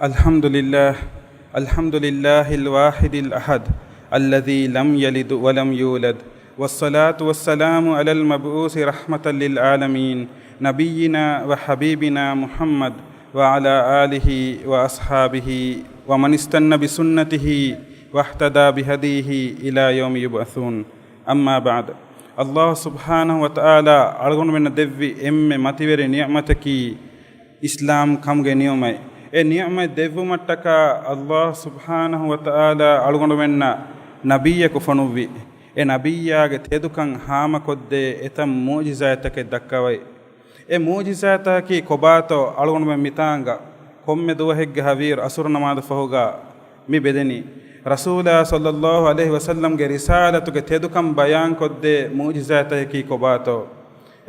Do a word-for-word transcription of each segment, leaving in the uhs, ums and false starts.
الحمد لله، الحمد لله الواحد الأحد، الذي لم يلد ولم يولد، والصلاة والسلام على المبعوث رحمة للعالمين، نبينا وحبيبنا محمد، وعلى آله وأصحابه، ومن استن بسنته واهتدى بهديه إلى يوم يبعثون. أما بعد. ﷲ ސުބްޙާނަހޫ ވަތަޢާލާ އަޅުގަނޑުމެންނަށް ދެއްވި އެންމެ މަތިވެރި ނިޢުމަތަކީ އިސްލާމް ކަމުގެ ނިޢުމަތް. އެ ނިޢުމަތް ދެއްވުމަށްޓަކާ ﷲ ސުބްޙާނަހޫ ވަތަޢާލާ އަޅުގަނޑުމެންނަށް ނަބިއްޔަކު ފޮނުއްވި. އެ ނަބިއްޔާގެ ތެދުކަން ހާމަކޮށްދޭ އެތައް މުޢުޖިޒާތްތަކެއް ދައްކަވައި. އެ މުޢުޖިޒާތަކަކީ ކޮބާތޯ އަޅުގަނޑުމެން މިތާނގަ ކޮންމެ ދުވަހެއްގެ ހަވީރު ޢަޞުރު ނަމާދު ފަހުގަ މި ބެލެނީ. ރަސޫލާ ޞައްލައްލާހު ޢަލައިހި ވަސައްލަމްގެ ރިސާލަތުގެ ތެދުކަން ބަޔާންކޮށްދޭ މުޢުޖިޒާތަކަކީ ކޮބާތޯ؟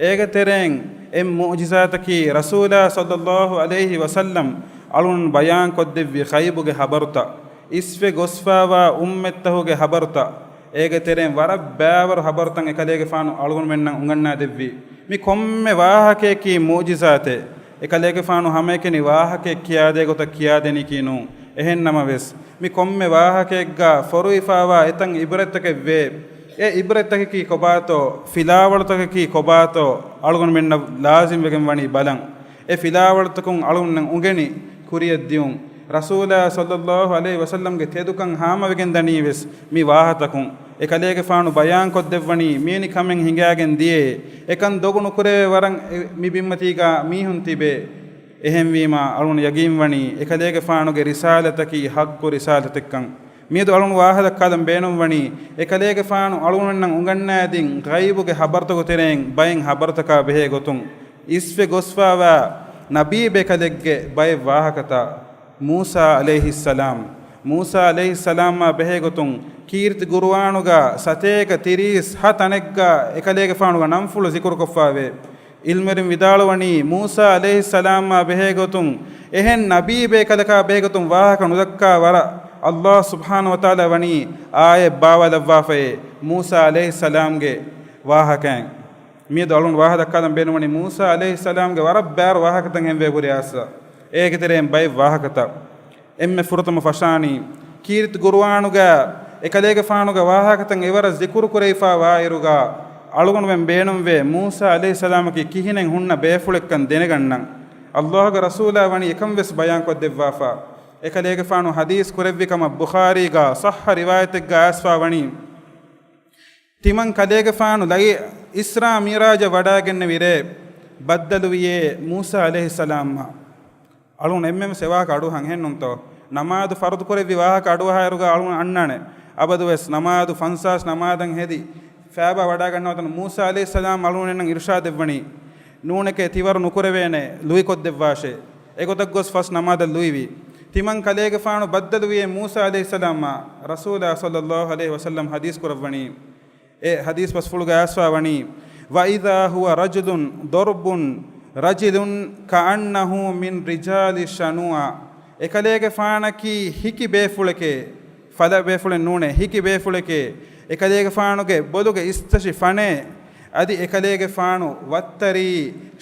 އޭގެ ތެރެއިން އެއް މުޢުޖިޒާތަކީ ރަސޫލާ ޞައްލައްލާހު ޢަލައިހި ވަސައްލަމް އަޅުން ބަޔާންކޮށްދެއްވި ޣައިބުގެ ޚަބަރުތައް، އިސްވެ ގޮސްފާވާ އުއްމަތްތަހުގެ ޚަބަރުތައް، އޭގެ ތެރެއިން ވަރަށް ބައިވަރު ޚަބަރުތައް އެކަލޭގެފާނު އަޅުގަނޑުމެންނަށް އުނގަންނާދެއްވި. މި ކޮންމެ ވާހަކަޔަކީ މުޢުޖިޒާތެއް. އެކަލޭގެފާނު ހަމައެކަނި ވާހަކައެއް ކިޔާދޭ ގޮތަށް ކިޔާދެނީކީ ނޫން. އެހެން ނަމަވެސް، މި ކޮންމެ ވާހަކައެއްގަ ފޮރުވިފާވާ އެތައް އިބްރަތްތަކެއް ވޭ. އެ އިބްރަތްތަކަކީ ކޮބާތޯ، ފިލާވަޅުތަކަކީ ކޮބާތޯ، އަޅުގަނޑުމެންނަށް ލާޒިމް ވެގެން ވަނީ ބަލަން. އެ ފިލާވަޅުތަކުން އަޅުގަނޑުމެން އުނގެނި ކުރިޔަށް ދިޔުން. ރަސޫލާ ޞައްލައްލާހު ޢަލައިހި ވަސައްލަމްގެ ތެދުކަން ހާމަވެގެން ދަނީވެސް މި ވާހަތަކުން. އެކަލޭގެފާނު ބަޔާންކޮށްދެއްވަނީ މިވެނި ކަމެއް ހިނގާގެން ދިޔައޭ، އެކަން ދޮގު ނުކުރެވޭ ވަރަށް އެ-، މި ބިންމަތީގަ މީހުން ތިބޭ. އެހެންވީމާ، އަޅުން ޔަގީންވަނީ އެކަލޭގެފާނުގެ ރިސާލަތަކީ ޙައްޤު ރިސާލަތެއްކަން. މިއަދު އަޅުން ވާހަ ދައްކާލަން ބޭނުންވަނީ، އެކަލޭގެފާނު އަޅުގަނޑުމެންނަށް އުނގަންނާދިން ޣައިބުގެ ޚަބަރުތަކުގެ ތެރެއިން ބައެއް ޚަބަރުތަކާ ބެހޭ ގޮތުން، އިސްވެ ގޮސްފާވާ ނަބީ ބޭކަލެއްގެ ބައެއް ވާހަކަތައް. މޫސާ ޢަލައިހިއްސަލާމް، މޫސާ ޢަލައިހިއްސަލާމާ ބެހޭ ގޮތުން ކީރިތި ޤުރުއާނުގަ ސަތޭކަ ތިރީސް ހަ ތަނެއްގަ އެކަލޭގެފާނުގެ ނަންފުޅު ޒިކުރުކޮށްފާވޭ. ޢިލްމުވެރިން ވިދާޅުވަނީ، މޫސާ ޢަލައިހިއްސަލާމާ ބެހޭގޮތުން އެހެން ނަބީ ބޭކަލަކާ ބެހޭގޮތުން ވާހަކަ ނުދައްކާ ވަރަށް ﷲ ސުބްޙާނަހޫ ވަތަޢާލާ ވަނީ އާޔަތް ބާވާލައްވާފައޭ މޫސާ ޢަލައިހިއްސަލާމްގެ ވާހަކައިން. މިއަދު އަޅުން ވާހަ ދައްކާލަން ބޭނުންވަނީ މޫސާ ޢަލައިހިއްސަލާމްގެ ވަރަށް ބާރު ވާހަކަތައް ހެންވޭ ބުރި އާސާ. އޭގެ ތެރެއިން ބައެއް ވާހަކަތައް. އެންމެ ފުރަތަމަ ފަށާނީ، ކީރިތި ޤުރުއާނުގަ އެކަލޭގެފާނުގެ ވާހަކަތައް އެވަރަށް ޒިކުރު ކުރެވިފާ ވާއިރުގަ، އަޅުގަނޑުމެން ބޭނުންވޭ މޫސާ ޢަލައިހިއްސަލާމަކީ ކިހިނެއް ހުންނަ ބޭފުޅެއްކަން ދެނެގަންނަން. ﷲގެ ރަސޫލާ ވަނީ އެކަން ވެސް ބަޔާންކޮށްދެއްވާފަ. އެކަލޭގެފާނު ޙަދީޘް ކުރެއްވި ކަމަށް ބުޚާރީގަ ޞައްޙަ ރިވާޔަތެއްގަ އައިސްފާ ވަނީ، ތިމަން ކަލޭގެފާނު ލައި އިސްރާ މިޢުރާޖަށް ވަޑައިގެންނެވި ރޭ ބައްދަލުވިޔޭ މޫސާ ޢަލައިހިއްސަލާމްއާ. އަޅުން އެންމެން ސެވާކަށް އަޑުއަހަން ހެންނުންތޯ؟ ނަމާދު ފަރުޟު ކުރެއްވި ވާހަކަ އަޑުއަހާއިރުގަ އަޅުން އަންނާނެ. އަބަދުވެސް ނަމާދު ފަންސާސް ނަމާދަށް ހެދި ފައިބާ ވަޑައިގަންނަވަތަން މޫސާ ޢަލައިހިއްސަލާމް އަޅުގަނޑުމެންނަށް އިރުޝާދެއްވަނީ، ނޫނެކޭ ތިވަރު ނުކުރެވޭނެ، ލުއިކޮށްދެއްވާށޭ. އެގޮތަށް ގޮސް ފަސް ނަމާދަށް ލުއިވި. ތިމަން ކަލޭގެފާނު ބައްދަލުވިޔޭ މޫސާ ޢަލައިހިއްސަލާމްއާ. ރަސޫލާ ޞައްލައްލާހު ޢަލައިހި ވަސައްލަމް ޙަދީޘް ކުރައްވަނީ. އެ ޙަދީޘް ބަސްފުޅުގަ އައިސްފާ ވަނީ، وإذا هو رجل ضرب رجل كأنه من رجال شنوءة. އެކަލޭގެފާނަކީ ހިކި ބޭފުޅެކޭ، ފަލަ ބޭފުޅެއް ނޫނޭ، ހިކި ބޭފުޅެކޭ. އެކަލޭގެފާނުގެ ބޮލުގެ އިސްތަށި ފަނޭ. އަދި އެކަލޭގެފާނު ވައްތަރީ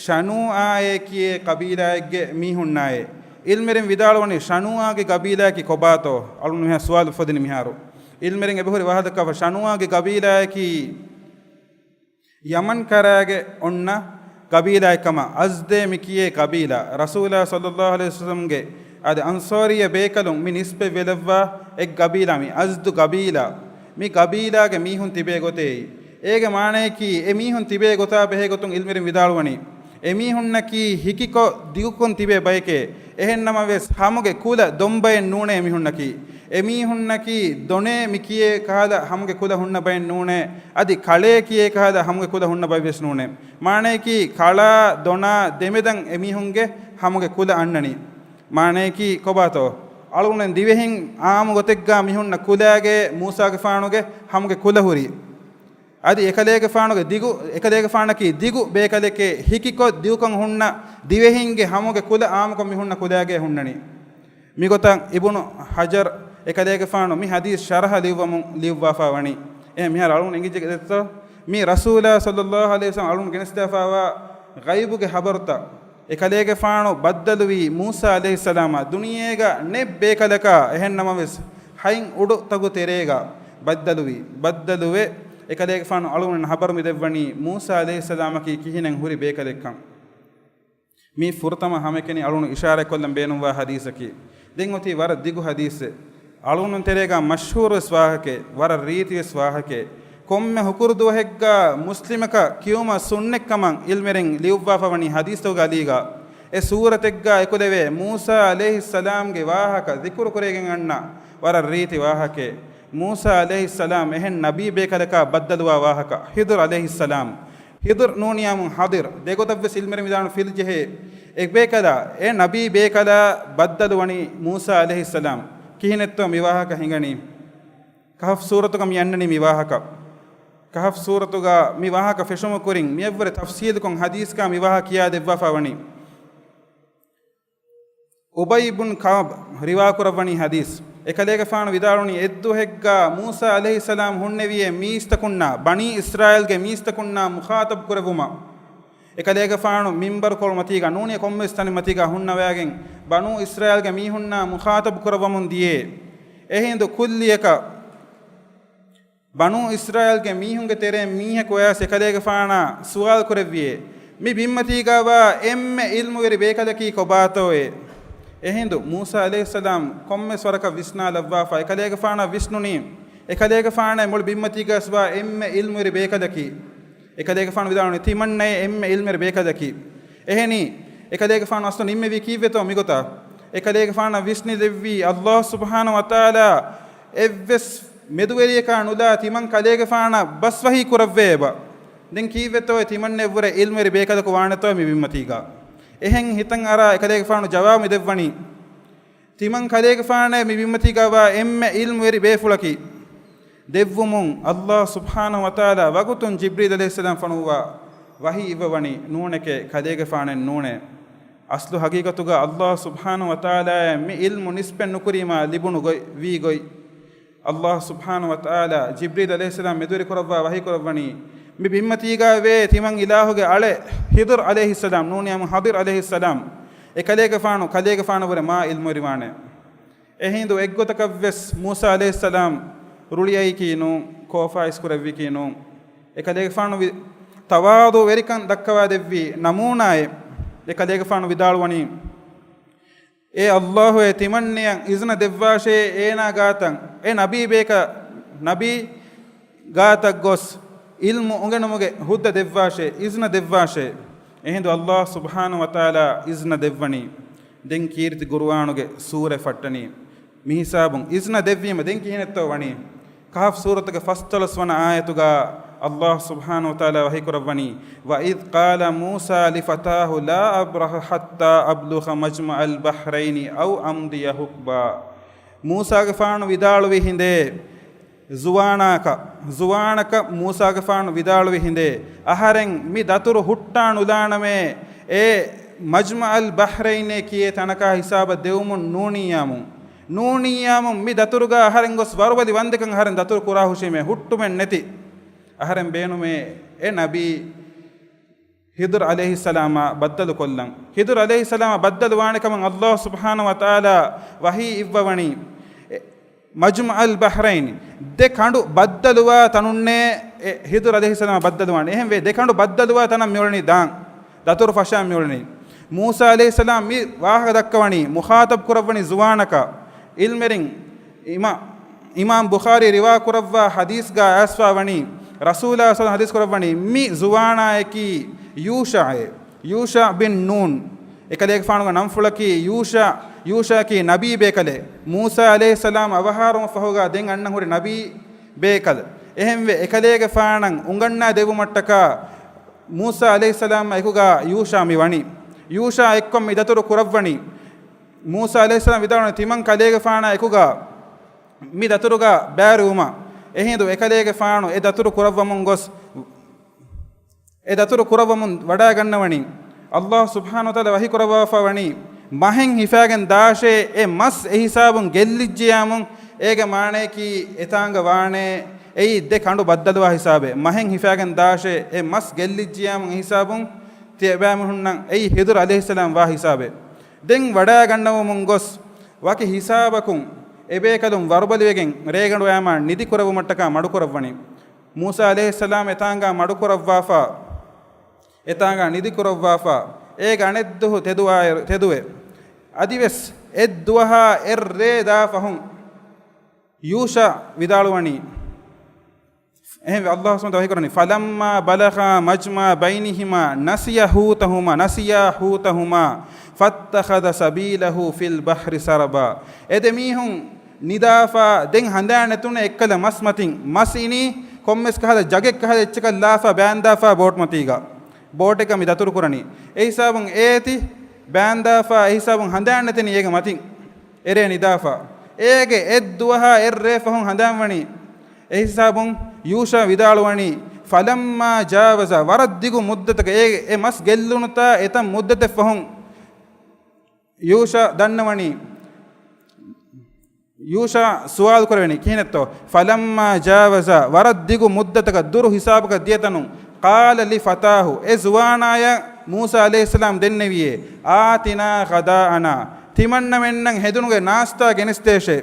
ޝަނޫއާއޭ ކިޔޭ ޤަބީލާއެއްގެ މީހުންނާއޭ. ޢިލްމުވެރިން ވިދާޅުވަނީ ޝަނޫއާގެ ޤަބީލާއަކީ ކޮބާތޯ؟ އަޅުން މިހާ ސުވާލު އުފެދެނީ މިހާރު. ޢިލްމުވެރިން އެބަހުރި ވާހަ ދައްކާފަ، ޝަނޫއާގެ ޤަބީލާއަކީ ޔަމަން ކަރާގެ އޮންނަ ޤަބީލާއެއް ކަމަށް. އަޒްދޭ މި ކިޔޭ ޤަބީލާ، ރަސޫލާ ޞައްލައްލާހު ޢަލައިހި ވަސައްލަމްގެ އަދި އަންޞާރިއްޔަ ބޭކަލުން މި ނިސްބަތްވެލައްވާ އެއް ޤަބީލާ، މި އަޒްދު ޤަބީލާ. މި ޤަބީލާގެ މީހުން ތިބޭ ގޮތޭ. އޭގެ މާނަޔަކީ، އެ މީހުން ތިބޭ ގޮތާ ބެހޭ ގޮތުން ޢިލްމުވެރިން ވިދާޅުވަނީ، އެމީހުންނަކީ ހިކިކޮށް ދިގުކޮށް ތިބޭ ބަޔެކޭ. އެހެން ނަމަވެސް، ހަމުގެ ކުލަ ދޮންބައެއް ނޫނޭ އެމީހުންނަކީ. އެމީހުންނަކީ ދޮނޭ މި ކިޔޭ ކަހަލަ ހަމުގެ ކުލަ ހުންނަ ބައެއް ނޫނޭ. އަދި ކަޅޭ ކިޔޭ ކަހަލަ ހަމުގެ ކުލަ ހުންނަ ބައެއް ވެސް ނޫނޭ. މާނަޔަކީ، ކަޅާ ދޮނާ ދެމެދަށް އެމީހުންގެ ހަމުގެ ކުލަ އަންނަނީ. މާނަޔަކީ ކޮބާތޯ؟ އަޅުގަނޑުމެން ދިވެހިން އާއްމު ގޮތެއްގާ މި ހުންނަ ކުލައިގެ މޫސާގެފާނުގެ ހަމުގެ ކުލަ ހުރީ. އަދި އެކަލޭގެފާނުގެ ދިގު، އެކަލޭގެފާނަކީ ދިގު ބޭކަލެކޭ، ހިކިކޮށް ދިގުކަން ހުންނަ ދިވެހިންގެ ހަމުގެ ކުލަ އާއްމުކޮށް މި ހުންނަ ކުލައިގެ ހުންނަނީ. މިގޮތަށް އިބުނު ޙަޖަރު އެކަލޭގެފާނު މި ޙަދީޘް ޝަރަޙަ ލިޔުއްވަމުން ލިޔުއްވާފާ ވަނީ. އެހެން މިހާރު އަޅުން އެނގިއްޖެ ދެއްތޯ؟ މި ރަސޫލާ ޞައްލައްލާހު ޢަލައިހި ވަސައްލަމް އަޅުން ގެނެސްދާފާވާ ޣައިބުގެ ޚަބަރުތައް. އެކަލޭގެފާނު ބައްދަލުވީ މޫސާ ޢަލައިހިއްސަލާމާ ދުނިޔޭގަ ނެތް ބޭކަލަކާ. އެހެންނަމަވެސް، ހަތް އުޑުތަކު ތެރޭގަ ބައްދަލުވި، ބައްދަލުވެ، އެކަލޭގެފާނު އަޅުގަނޑު ހަބަރު މި ދެއްވަނީ މޫސާ ޢަލައިހިއްސަލާމަކީ ކިހިނެއް ހުރި ބޭކަލެއްކަން. މީ ފުރަތަމަ ހަމައެކަނި އަޅުން އިޝާރާތްކޮށްލަން ބޭނުންވާ ޙަދީޘަކީ. ދެން އޮތީ ވަރަށް ދިގު ޙަދީޘެއް. އަޅުން ތެރޭގަ މަޝްހޫރުވެސް ވާހަކައެއް، ވަރަށް ރީތިވެސް ވާހަކައެއް. ކޮންމެ ހުކުރު ދުވަހެއްގަ މުސްލިމަކަށް ކިޔުމަށް ސުންނަތްކަމަށް ޢިލްމެރިން ލިޔުއްވާފަ ވަނީ ޙަދީޘްތަކުގެ އަލީގަ. އެ ސޫރަތެއްގަ އެކުލެވޭ މޫސާ ޢަލައިހިއްސަލާމްގެ ވާހަކަ ޛިކުރު ކުރެވިގެން އަންނަ ވަރަށް ރީތި ވާހަކައެއް. މޫސާ ޢަލައިހިއްސަލާމް އެހެން ނަބީ ބޭކަލަކާ ބައްދަލުވާ ވާހަކަ. ޚިޟިރު ޢަލައިހިއްސަލާމް، ޚިޟިރު ނޫނިއްޔާމުން ޙަޟިރު، ދެގޮތަށްވެސް ޢިލްމެރިން ވިދާޅު ފިލްޖެހޭ. އެ ބޭކަލާ، އެ ނަބީ ބޭކަލާ ބައްދަލުވަނީ މޫސާ ޢަލައިހިއްސަލާމް. ކިހިނެއްތޯ މި ވާހަކަ ހިނގަނީ؟ ކަހަފް ސޫރަތުގަ މި އަންނަނީ މި ވާހަކަ. ކަހަފް ސޫރަތުގަ މި ވާހަކަ ފެށުމު ކުރިން މިއަށްވުރެ ތަފްޞީލުކޮށް ޙަދީޘްގަ މި ވާހަކަ ކިޔާ ދެއްވާފަ ވަނީ. އުބައްޔު ބިން ކަޢުބް ރިވާކުރައްވަނީ ޙަދީޘް. އެކަލޭގެފާނު ވިދާޅުވަނީ، އެއްދުވަހެއްގަ މޫސާ ޢަލައިހިއްސަލާމް ހުންނެވިއޭ މީސްތަކުންނާ، ބަނީ އިސްރާއީލްގެ މީސްތަކުންނާ މުޚާޠަބު ކުރެއްވުމަށް. އެކަލޭގެފާނު މިންބަރުކޮޅު މަތީގަ ނޫނީ ކޮންމެވެސް ތަނެއް މަތީގަ ހުންނަވައިގެން، ބަނޫ އިސްރާއީލްގެ މީހުންނާ މުޚާޠަބު ކުރައްވަމުން ދިޔައޭ. އެހިނދު ކުއްލިއަކަށް ބަނޫ އިސްރާއީލްގެ މީހުންގެ ތެރެއިން މީހަކު އައިސް އެކަލޭގެފާނާ ސުވާލު ކުރެއްވިއޭ، މި ބިންމަތީގާވާ އެންމެ ޢިލްމުވެރި ބޭކަލަކީ ކޮބާތޯއޭ؟ އެހިނދު މޫސާ ޢަލައިހިއްސަލާމް ކޮންމެސް ވަރަކަށް ވިސްނާލައްވާފަ، އެކަލޭގެފާނަށް ވިސްނުނީ، އެކަލޭގެފާނާއި މުޅި ބިންމަތީގައިސްވާ އެންމެ ޢިލްމުވެރި ބޭކަލަކީ. އެކަލޭގެފާނު ވިދާޅުވަނީ ތިމަންނައޭ އެންމެ ޢިލްމުވެރި ބޭކަލަކީ. އެހެނީ، އެކަލޭގެފާނު އަސްލު ނިންމެވީ ކީއްވެތޯ މިގޮތަށް؟ އެކަލޭގެފާނަށް ވިސްނިލެއްވީ ﷲ ސުބްޙާނަހޫ ވަތަޢާލާ އެއްވެސް މެދުވެރިޔަކާ ނުލާ ތިމަން ކަލޭގެފާނަށް ބަސްވަހީ ކުރައްވައޭ އެބަ. ދެން ކީއްވެތޯ ތިމަންނެއަށްވުރެ ޢިލްމުވެރި ބޭކަލަކު ވާނެތޯ މި ބިންމަތީގަ؟ އެހެން ހިތަށް އަރާ އެކަލޭގެފާނު ޖަވާބު މި ދެއްވަނީ، ތިމަން ކަލޭގެފާނޭ މި ބިންމަތީގަވާ އެންމެ ޢިލްމުވެރި ބޭފުޅަކީ. ދެއްވުމުން ﷲ ސުބްޙާނަހޫ ވަތަޢާލާ ވަގުތުން ޖިބްރީލް ޢަލައިހިއްސަލާމް ފޮނުއްވާ ވަޙީ އިއްވަވަނީ ނޫނެކޭ، ކަލޭގެފާނެއް ނޫނޭ. އަސްލު ޙަޤީޤަތުގަ ﷲ ސުބްޙާނަހޫ ވަތަޢާލާއަށް މި ޢިލްމު ނިސްބަތް ނުކުރީމާ ލިބުނު ގޮތް، ވީ ގޮތް. ﷲ ސުބްޙާނަހޫ ވަތަޢާލާ ޖިބްރީލް ޢަލައިހިއްސަލާމް މެދުވެރި ކުރައްވާ ވަޙީ ކުރައްވަނީ، މި ބިންމަތީގަ ވޭ ތިމަން އިލާހުގެ އަޅެއް ޚިޟިރު ޢަލައިހިއްސަލާމް، ނޫނިއްޔާމު ޚިޟިރު ޢަލައިހިއްސަލާމް، އެކަލޭގެފާނު ކަލޭގެފާނަށްވުރެ މާ ޢިލްމުވެރިވާނެ. އެހިނދު އެއްގޮތަކަށްވެސް މޫސާ ޢަލައިހިއްސަލާމް ރުޅިއައީކީ ނޫން، ކޯފާ އިސްކުރެއްވީކީ ނޫން. އެކަލޭގެފާނު ވި-، ތަވާޟުޢުވެރިކަން ދައްކަވާ ދެއްވި ނަމޫނާއެއް. އެކަލޭގެފާނު ވިދާޅުވަނީ، އޭ ﷲ އޭ ތިމަންނެއަށް އިޒުނަ ދެއްވާށޭ އޭނާ ގާތަށް، އެ ނަބީ ބޭކަ-، ނަބީ ގާތަށް ގޮސް ޢިލްމު އުނގެނުމުގެ ހުއްދަ ދެއްވާށޭ، އިޒުނަ ދެއްވާށޭ. އެހިނދު ﷲ ސުބްޙާނަހޫ ވަތަޢާލާ އިޒުނަ ދެއްވަނީ. ދެން ކީރިތި ޤުރުއާނުގެ ސޫރަ ފައްޓަނީ. މިހިސާބުން އިޒުނަ ދެއްވީމަ ދެން ކިހިނެއްތޯ ވަނީ؟ ކަހަފް ސޫރަތުގެ ފަސްދޮޅަސް ވަނަ އާޔަތުގަ ﷲ ސުބްޙާނަހޫ ވަތަޢާލާ ވަޙީކުރައްވަނީ، وَإِذْ قَالَ مُوسَىٰ لِفَتَاهُ لَا أَبْرَحُ حَتَّىٰ أَبْلُغَ مَجْمَعَ الْبَحْرَيْنِ أَوْ أَمْضِيَ حُقْبًا. މޫސާގެފާނު ވިދާޅުވި ހިނދޭ، ޒުވާނާކަށް، ޒުވާނަކަށް މޫސާގެފާނު ވިދާޅުވި ހިނދޭ، އަހަރެން މި ދަތުރު ހުއްޓާ ނުލާނަމޭ، އެ މަޖްމަޢަލް ބަޙްރައިނޭ ކިޔޭ ތަނަކާ ހިސާބަށް ދެވުމުން ނޫނިއްޔާމުން. ނޫނިއްޔާމުން މި ދަތުރުގަ އަހަރެން ގޮސް ވަރުބަލި ވަންދެކަން އަހަރެން ދަތުރު ކުރާހުށީމޭ ހުއްޓުމެއް ނެތި. އަހަރެން ބޭނުމޭ އެ ނަބީ ޚިޟިރު ޢަލައިހިއްސަލާމާ ބައްދަލުކޮށްލަން. ޚިޟިރު ޢަލައިހިއްސަލާމާ ބައްދަލު ވާނެ ކަމަށް ﷲ ސުބްޙާނަހޫ ވަތަޢާލާ ވަޙީ އިއްވަވަނީ. އެ، މަޖްމަޢަލް ބަޙްރައިން، ދެ ކަނޑު ބައްދަލުވާ ތަނުންނޭ އެ ޚިޟިރު ޢަލައިހިއްސަލާމާ ބައްދަލުވާނެ. އެހެންވެ، ދެ ކަނޑު ބައްދަލުވާ ތަނަށް މިއުޅެނީ ދާން. ދަތުރު ފަށާ މިއުޅެނީ. މޫސާ ޢަލައިހިއްސަލާމް މި ވާހަކަ ދައްކަވަނީ، މުޚާޠަބް ކުރައްވަނީ ޒުވާނަކަށް. ޢިލްމެރިން އިމާ-، އިމާމް ބުޚާރީ ރިވާ ކުރައްވާ ޙަދީޘްގަ އައިސްފާވަނީ، ރަސޫލާ ޞައްލަﷲު ޢަލައިހި ވަސައްލަމަ ޙަދީޘް ކުރައްވަނީ، މި ޒުވާނާއަކީ ޔޫޝަޢޭ. ޔޫޝަޢު ބިން ނޫން. އެކަލޭގެފާނުގެ ނަންފުޅަކީ ޔޫޝަޢު، ޔޫޝަޢަކީ ނަބީ ބޭކަލެއް. މޫސާ ޢަލައިހިއްސަލާމް އަވަހާރަވުމަށްފަހުގަ ދެން އަންނަން ހުރި ނަބީ ބޭކަލެއް. އެހެންވެ، އެކަލޭގެފާނަށް އުނގަންނާ ދެއްވުމަށްޓަކާ މޫސާ ޢަލައިހިއްސަލާމްއާ އެކުގަ ޔޫޝަޢު މި ވަނީ. ޔޫޝަޢު އެއްކޮށް މި ދަތުރު ކުރައްވަނީ. މޫސާ ޢަލައިހިއްސަލާމް ވިދާޅުވަނީ ތިމަން ކަލޭގެފާނާ އެކުގަ މި ދަތުރުގަ ބައިވެރިވުމަށް. އެހިނދު އެކަލޭގެފާނު އެ ދަތުރު ކުރައްވަމުން ގޮސް، އެ ދަތުރު ކުރައްވަމުން ވަޑައިގަންނަވަނީ. ﷲ ސުބްޙާނަހޫ ވަތަޢާލާ ވަޙީ ކުރައްވާފަ ވަނީ، މަހެއް ހިފާގެން ދާށޭ، އެ މަސް އެހިސާބުން ގެއްލިއްޖިޔާމުން، އޭގެ މާނަޔަކީ އެތާނގަ ވާނޭ އެއީ ދެ ކަނޑު ބައްދަލުވާ ހިސާބެއް. މަހެއް ހިފާގެން ދާށޭ، އެ މަސް ގެއްލިއްޖިޔާމުން އެހިސާބުން ތިޔަބައިމީހުންނަށް އެއީ ހިދުރު ޢަލައިހިއްސަލާމް ވާ ހިސާބެއް. ދެން ވަޑައިގަންނަވަމުން ގޮސް، ވަކި ހިސާބަކުން އެބޭކަލުން ވަރުބަލިވެގެން ރޭގަނޑު ވައިމާ ނިދިކުރެއްވުމަށްޓަކާ މަޑުކުރައްވަނީ. މޫސާ ޢަލައިހިއްސަލާމް އެތާނގާ މަޑުކުރައްވާފާ، އެތާނގާ ނިދިކުރައްވާފާ، އޭގެ އަނެއްދުވަހު ތެދުވާއިރު، ތެދުވެ، އަދިވެސް އެއްދުވަހާ އެއްރޭ ދާ ފަހުން ޔޫޝަ ވިދާޅުވަނީ، އެހެންވެ، ﷲ ސުބްޙާނަހޫ ވަތަޢާލާ ވަޙީކުރަނީ، فَلَمَّا بَلَغَا مَجْمَعَ بَيْنِهُمَا نَسِيَا حُوتَهُمَا، نَسِيَا حُوتَهُمَا فَاتَّخَذَ سَبِيلَهُ فِي الْبَحْرِ سَرَبًا. އެ ދެމީހުން ނިދާފާ ދެން ހަނދާން ނެތުނޭ އެއްކަލަ މަސް މަތިން. މަސް އިނީ ކޮންމެސް ކަހަލަ ޖަގެއް ކަހަލަ އެއްޗަކަށް ލާފާ ބާންދާފާ ބޯޓް މަތީގަ. ބޯޓެއްގަ މި ދަތުރު ކުރަނީ. އެ ހިސާބުން އޭތި ބާންދާފާ، އެ ހިސާބުން ހަނދާން ނެތެނީ އޭގެ މަތިން. އެރޭ ނިދާފާ. އޭގެ އެއްދުވަހާ އެއްރޭ ފަހުން ހަނދާން ވަނީ. އެ ހިސާބުން ޔޫޝަ ވިދާޅުވަނީ، فَلَمَّا جَاوَزَا، ވަރަށް ދިގު މުއްދަތަކަށް އޭ، އެ މަސް ގެއްލުނުތާ އެތައް މުއްދަތެއް ފަހުން ޔޫޝަ ދަންނަވަނީ، ޔޫޝަ ސުވާލު ކުރެވެނީ ކިހިނެއްތޯ؟ فَلَمَّا جَاوَزَا، ވަރަށް ދިގު މުއްދަތަކަށް ދުރު ހިސާބަކަށް ދިޔަތަނުން، قَالَ لِفَتَاهُ، އެ ޒުވާނާޔަށް މޫސާ ޢަލައިހިއްސަލާމް ދެންނެވިއޭ، آتِنَا غَدَاءَنَا، ތިމަންނަމެންނަށް ހެދުނުގެ ނާސްތާ ގެނެސްދޭށޭ.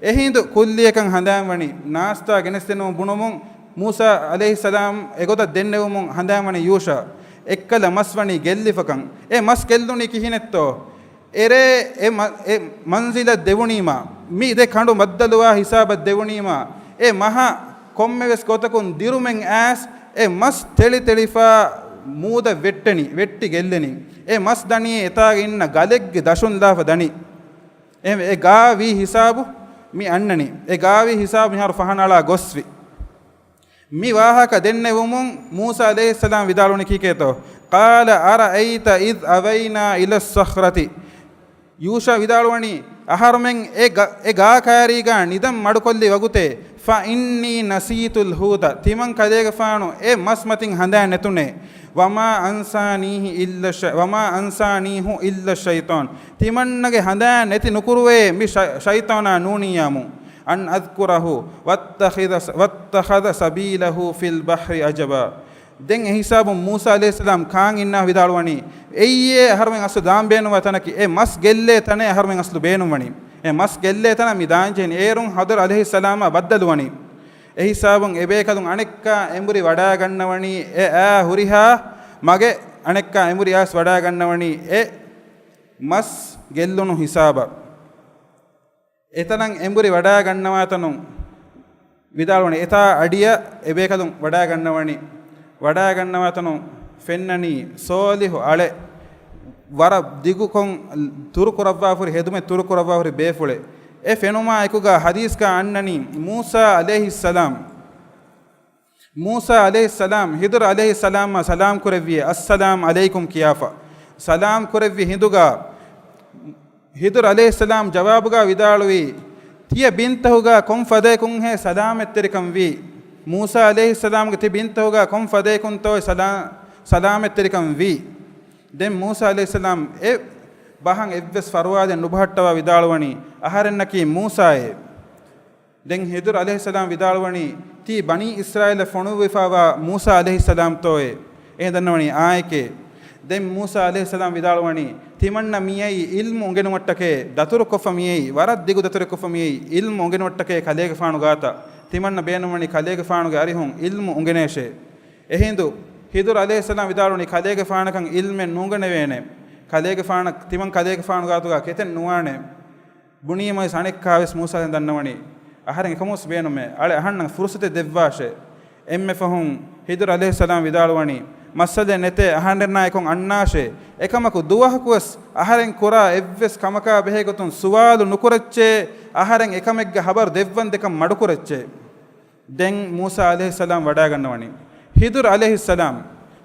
އެހިނދު ކުއްލިއަކަށް ހަނދާން ވަނީ، ނާސްތާ ގެނެސްދިނުމަށް ބުނުމުން މޫސާ ޢަލައިހިއްސަލާމް އެގޮތަށް ދެންނެވުމުން ހަނދާން ވަނީ ޔޫޝަ. އެއްކަލަ މަސް ވަނީ ގެއްލިފަކަން. އެ މަސް ގެއްލުނީ ކިހިނެއްތޯ؟ އެރޭ އެ މަ-، އެ މަންޒިލަށް ދެވުނީމާ، މި ދެ ކަނޑު ބައްދަލުވާ ހިސާބަށް ދެވުނީމާ، އެ މަހަށް ކޮންމެވެސް ގޮތަކުން ދިރުމެއް އައިސް އެ މަސް ތެޅިތެޅިފާ މޫދަށް ވެއްޓެނީ، ވެއްޓި ގެއްލެނީ. އެ މަސް ދަނީ އެތާގަ އިންނަ ގަލެއްގެ ދަށުން ލާފަ ދަނީ. އެ، އެ ގާވީ ހިސާބު މި އަންނަނީ. އެ ގާވީ ހިސާބު މިހާރު ފަހަނައަޅާ ގޮސްވި. މި ވާހަކަ ދެންނެވުމުން މޫސާ ޢަލައިހިއްސަލާމް ވިދާޅުވަނީ ކީކޭތޯ؟ قَالَ أَرَأَيْتَ إِذْ أَوَيْنَا إِلَى الصَّخْرَةِ. ޔޫޝަ ވިދާޅުވަނީ، އަހަރުމެން އެ ގަ-، އެ ގާކާރީގާ ނިދަން މަޑުކޮށްލި ވަގުތޭ، فَإِنِّي نَسِيتُ الْحُوتَ، ތިމަން ކަލޭގެފާނު އެ މަސް މަތިން ހަނދާން ނެތުނޭ، وَمَا أَنْسَانِيهُ إِلَّا الشَّ-، وَمَا أَنْسَانِيهُ إِلَّا الشَّيْطَانُ، ތިމަންނަގެ ހަނދާން ނެތި ނުކުރުވޭ މި ޝަ-، ޝައިޠާނާ ނޫނިއްޔާމު. أَنْ أَذْكُرَهُ وَاتَّخَذَ، وَاتَّخَذَ سَبِيلَهُ فِي الْبَحْرِ عَجَبًا. ދެން އެހިސާބުން މޫސާ ޢަލައިހިއްސަލާމް ކާން އިންނާ ވިދާޅުވަނީ، އެއީ އެ އަހަރުމެން އަސްލު ދާން ބޭނުންވާ ތަނަކީ، އެ މަސް ގެއްލޭ ތަނެއް އަހަރުމެން އަސްލު ބޭނުންވަނީ. އެ މަސް ގެއްލޭ ތަނަށް މި ދާން ޖެހެނީ. އޭރުން ހިދުރު ޢަލައިހިއްސަލާމާ ބައްދަލުވަނީ. އެހިސާބުން އެބޭކަލުން އަނެއްކާ އެނބުރި ވަޑާގަންނަވަނީ އެ އާ ހުރިހާ މަގެއް، އަނެއްކާ އެނބުރި އައިސް ވަޑާގަންނަވަނީ އެ މަސް ގެއްލުނު ހިސާބަށް. އެތަނަށް އެނބުރި ވަޑާގަންނަވާތަނުން ވިދާޅުވަނީ، އެތާ އަޑިއަށް އެބޭކަލުން ވަޑާގަންނަވަނީ. ވަޑާގަންނަވާތަނުން ފެންނަނީ ޞާލިޙު އަޅެއް، ވަރަށް ދިގުކޮށް ތުރުކުރައްވާފަހުރި، ހެދުމެއް ތުރުކުރައްވާފަހުރި ބޭފުޅެއް. އެ ފެނުމާ އެކުގަ ޙަދީޘްގަ އަންނަނީ މޫސާ ޢަލައިހިއްސަލާމް، މޫސާ ޢަލައިހިއްސަލާމް ހިދުރު ޢަލައިހިއްސަލާމަށް ސަލާމް ކުރެއްވިއޭ، އައްސަލާމް ޢަލައިކުމް ކިޔާފަ. ސަލާމް ކުރެއްވި ހިނދުގަ ހިދުރު ޢަލައިހިއްސަލާމް ޖަވާބުގަ ވިދާޅުވީ، ތިޔަ ބިންތަހުގަ ކޮން ފަދައަކުންހޭ ސަލާމަތްތެރިކަން ވީ؟ މޫސާ ޢަލައިހިއްސަލާމްގެ ތި ބިންތަހުގަ ކޮން ފަދައަކުންތޯ ސަލާ-، ސަލާމަތްތެރިކަން ވީ؟ ދެން މޫސާ ޢަލައިހިއްސަލާމް އެ ބަހަށް އެއްވެސް ފަރުވާދެއް ނުބަހައްޓަވާ ވިދާޅުވަނީ، އަހަރެންނަކީ މޫސާއޭ. ދެން ހިދުރު ޢަލައިހިއްސަލާމް ވިދާޅުވަނީ، ތީ ބަނީ އިސްރާއީލަށް ފޮނުއްވިފައިވާ މޫސާ ޢަލައިހިއްސަލާމްތޯއޭ؟ އޭނަ ދަންނަވަނީ އާއެކޭ. ދެން މޫސާ ޢަލައިހިއްސަލާމް ވިދާޅުވަނީ، ތިމަންނަ މިއައީ ޢިލްމު އުނގެނުމަށްޓަކައި، ދަތުރުކޮށްފަ މިއައީ، ވަރަށް ދިގު ދަތުރެއް ކޮށްފަ މިއައީ ޢިލްމު އުނގެނުމަށްޓަކައި ކަލޭގެފާނު ގާތަށް. ތިމަންނަ ބޭނުންވަނީ ކަލޭގެފާނުގެ އަރިހުން ޢިލްމު އުނގެނޭށޭ. އެހިނދު ހިދުރު ޢަލައިހިއްސަލާމް ވިދާޅުވަނީ، ކަލޭގެފާނަކަށް ޢިލްމެއް ނުއުނގެނެވޭނެ. ކަލޭގެފާނަށް، ތިމަން ކަލޭގެފާނު ގާތުގަ ކެތެއް ނުވާނެ. ބުނީމައިސް އަނެއްކާވެސް މޫސާ ދެން ދަންނަވަނީ، އަހަރެން އެކަމުވެސް ބޭނުމޭ. އަޅެ އަހަންނަށް ފުރުސަތެއް ދެއްވާށޭ. އެންމެ ފަހުން ހިދުރު ޢަލައިހިއްސަލާމް ވިދާޅުވަނީ، މައްސަލައެއް ނެތޭ، އަހަންނަށް އެކަން އަންނާށޭ. އެކަމަކު ދުވަހަކުވެސް އަހަރެން ކުރާ އެއްވެސް ކަމަކާ ބެހޭ ގޮތުން ސުވާލު ނުކުރައްޗޭ، އަހަރެން އެކަމެއްގެ ޚަބަރު ދެއްވަން ދެކަން މަޑުކުރައްޗޭ. ދެން މޫސާ ޢަލައިހިއްސަލާމް ވަޑާގަންނަވަނީ. ހިދުރު ޢަލައިހިއްސަލާމް،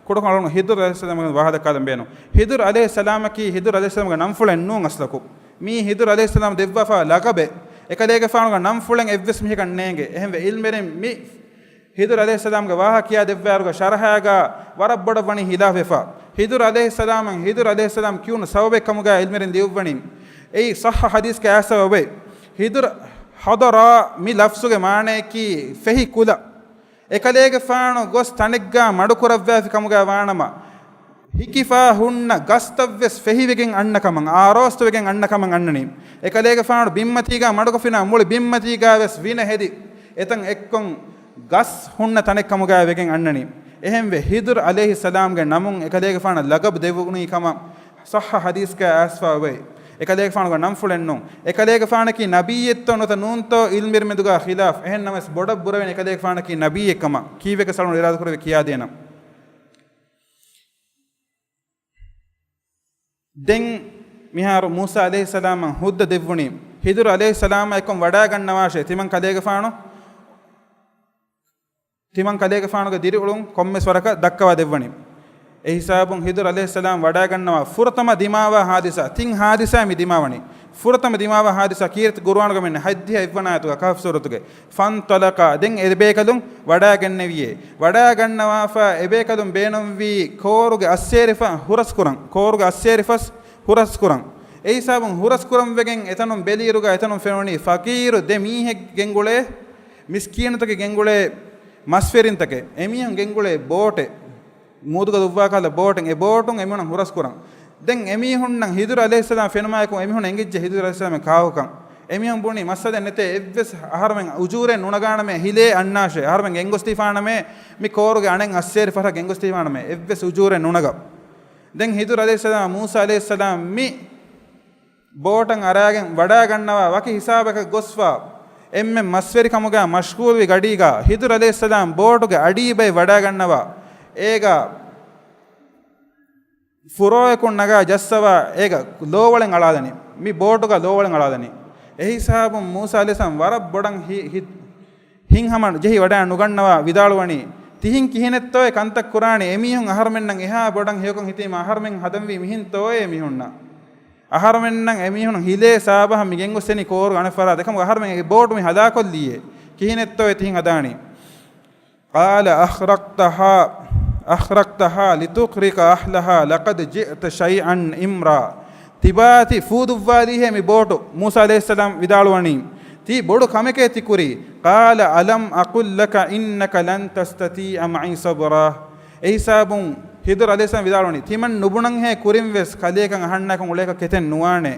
ކުޑަކޮށް އަޅުން ހިދުރު ޢަލައިހިއްސަލާމްގެ ވާހަކަ ދައްކާލަން ބޭނުން. ހިދުރު ޢަލައިހިއްސަލާމަކީ ހިދުރު ޢަލައިހިއްސަލާމްގެ ނަންފުޅެއް ނޫން އަސްލަކު. މީ ހިދުރު ޢަލައިހިއްސަލާމް ދެއްވާފާ ލަޤަބެއް. އެކަލޭގެފާނުގެ ނަންފުޅެއް އެއްވެސް މީހަކަށް ނޭނގެ. އެހެންވެ، ޢިލްމުވެރިން މި ހިދުރު ޢަލައިހިއްސަލާމްގެ ވާހަކަ ކިޔާ ދެއްވާއިރުގަ ޝަރަޙާގަ ވަރަށް ބޮޑަށް ވަނީ ޚިލާފްވެފަ. ހިދުރު ޢަލައިހިއްސަލާމަށް ހިދުރު ޢަލައިހިއްސަލާމް ކިޔުނު ސަބަބެއް ކަމުގަ ޢިލްމުވެރިން ލިޔުއްވަނީ. އެއީ ޞައްޙަ ޙަދީޘްގެ އާ ސަބަބެއް. ހިދުރު ޙަޟަރާ މި ލަފްޒުގެ މާނަޔަކީ ފެހި ކުލަ. އެކަލޭގެފާނު ގޮސް ތަނެއްގާ މަޑުކުރައްވާފި ކަމުގަ ވާނަމަ، ހިކިފާ ހުންނަ ގަސްތައްވެސް ފެހިވެގެން އަންނަ ކަމަށް، އާރޯސްތުވެގެން އަންނަ ކަމަށް އަންނަނީ. އެކަލޭގެފާނު ބިންމަތީގާ މަޑުކޮށްފިނާ މުޅި ބިންމަތީގާވެސް ވިނަ ހެދި، އެތަން އެއްކޮށް ގަސް ހުންނަ ތަނެއްކަމުގާ ވެގެން އަންނަނީ. އެހެންވެ، ހިދުރު ޢަލައިހިއްސަލާމްގެ ނަމުން އެކަލޭގެފާނަށް ލަގަބު ދެވުނީ ކަމަށް ޞައްޙަ ޙަދީޘްގައި އައިސްފަ އޮތް. އެކަލޭގެފާނުގެ ނަންފުޅެއްނޫން. އެކަލޭގެފާނަކީ ނަބިއްޔެއްތޯ ނުތަ ނޫންތޯ ޢިލްމުވެރިމެންދުގާ ޚިލާފް. އެހެންނަމަވެސް ބޮޑަށް ބުރަވެނީ އެކަލޭގެފާނަކީ ނަބިއްޔެއްކަމަށް ކީއްވެކަސް އަޅުގަނޑު އިރާދަކުރެވި ކިޔާދޭނަން. ދެން މިހާރު މޫސާ ޢަލައިހިއްސަލާމަށް ހުއްދަ ދެއްވުނީ، ހިދުރު ޢަލައިހިއްސަލާމާ އެކުން ވަޑާގަންނަވާށޭ، ތިމަން ކަލޭގެފާނު، ތިމަން ކަލޭގެފާނުގެ ދިރިއުޅުން ކޮންމެސް ވަރަކަށް ދައްކަވާ ދެއްވަނީ. އެ ހިސާބުން ހިދުރު ޢަލައިހިއްސަލާމް ވަޑާގަންނަވާ ފުރަތަމަ ދިމާވާ ޙާދިސާ، ތިން ޙާދިސާ މި ދިމާވަނީ. ފުރަތަމަ ދިމާވާ ޙާދިސާ ކީރިތި ޤުރުއާނުގަ މިން ހަތްދިހަ އެއްވަނަ އާޔަތުގަ ކަހްފް ސޫރަތުގެ، فانطلقا، ދެން އެ ބޭކަލުން ވަޑާގެންނެވިޔޭ. ވަޑާގަންނަވާފަ އެބޭކަލުން ބޭނުންވީ ކޯރުގެ އައްސޭރިފަ ހުރަސްކުރަން. ކޯރުގެ އައްސޭރިފަސް ހުރަސްކުރަން. އެ ހިސާބުން ހުރަސްކުރަން ވެގެން އެތަނުން ބެލިއިރުގަ އެތަނުން ފެނުނީ ފަޤީރު ދެ މީހެއް ގެންގުޅޭ، މިސްކީނުތަކެއް ގެންގުޅޭ، މަސްވެރިންތަކެއް. އެމީހުން ގެންގުޅޭ ބޯޓެއް. މޫދުގަ ދުއްވާ ކަހަލަ ބޯޓެއް. އެ ބޯޓުން އެމީހުންނަށް ހުރަސްކުރަން. ދެން އެމީހުންނަށް ހިދުރު ޢަލައިހިއްސަލާމް ފެނުމާއެކު އެމީހުން އެނގިއްޖެ ހިދުރު ޢަލައިހިއްސަލާމް ކާކުކަން. އެމީހުން ބުނީ މައްސަލައެއް ނެތޭ، އެއްވެސް އަހަރުމެން އުޖޫރެއް ނުނަގާނަމޭ، ހިލޭ އަންނާށޭ، އަހަރުމެން ގެންގޮސްދީފާނަމޭ، މި ކޯރުގެ އަނެއް އައްސޭރި ފަހަރަށް ގެންގޮސްދީފާނަމޭ، އެއްވެސް އުޖޫރެއް ނުނަގަ. ދެން ހިދުރު ޢަލައިހިއްސަލާމް، މޫސާ ޢަލައިހިއްސަލާމް މި ބޯޓަށް އަރާގެން ވަޑާގަންނަވާ ވަކި ހިސާބަކަށް ގޮސްފަ، އެންމެ މަސްވެރިކަމުގަ މަޝްޣޫލްވި ގަޑީގަ ހިދުރު ޢަލައިހިއްސަލާމް ބޯޓުގެ އަޑީބައި ވަޑާގަންނަވާ، އޭގަ ފުރޯއަކުން ނަގާ ޖައްސަވާ، އޭގަ ލޯވަޅެއް އަޅާލަނީ. މި ބޯޓުގަ ލޯވަޅެއް އަޅާލަނީ. އެހިސާބުން މޫސާ ޢަލައިހިއްސަލާމް ވަރަށް ބޮޑަށް ހި-، ހި-، ހިތްހަމަ ޖެހި ވަޑާ ނުގަންނަވާ ވިދާޅުވަނީ، ތިހިން ކިހިނެއްތޯއޭ ކަންތައް ކުރާނީ؟ އެމީހުން އަހަރުމެންނަށް އެހާ ބޮޑަށް ހެޔޮކޮށް ހިތީމަ އަހަރުމެން ހަދަންވީ މިހެންތޯއޭ މީހުންނަށް؟ އަހަރުމެންނަށް އެމީހުން ހިލޭ ސާބަހަށް މި ގެންގޮސްދެނީ ކޯރު އަނެއް ފަރާތް. އެކަމަކު އަހަރުމެން އެ ބޯޓު މި ހަލާކޮށްލީއޭ. ކިހިނެއްތޯއޭ ތިހިން ހަދާނީ؟ قال أخرقتها، أخرقتها لتغرق أهلها لقد جئت شيئا إمرا. ތިބާތި ފޫދުއްވާލީހޭ މި ބޯޓު، މޫސާ ޢަލައިހިއްސަލާމް ވިދާޅުވަނީ. ތީ ބޮޑު ކަމެކޭ ތި ކުރީ. قال ألم أقل لك إنك لن تستطيع معي صبرا. އެހިސާބުން ހިދުރު ޢަލައިހިއްސަލާމް ވިދާޅުވަނީ، ތިމަން ނުބުނަންހޭ ކުރިންވެސް ކަލޭކަން އަހަންނާކަން އުޅޭކަށް ކެތެއް ނުވާނެ.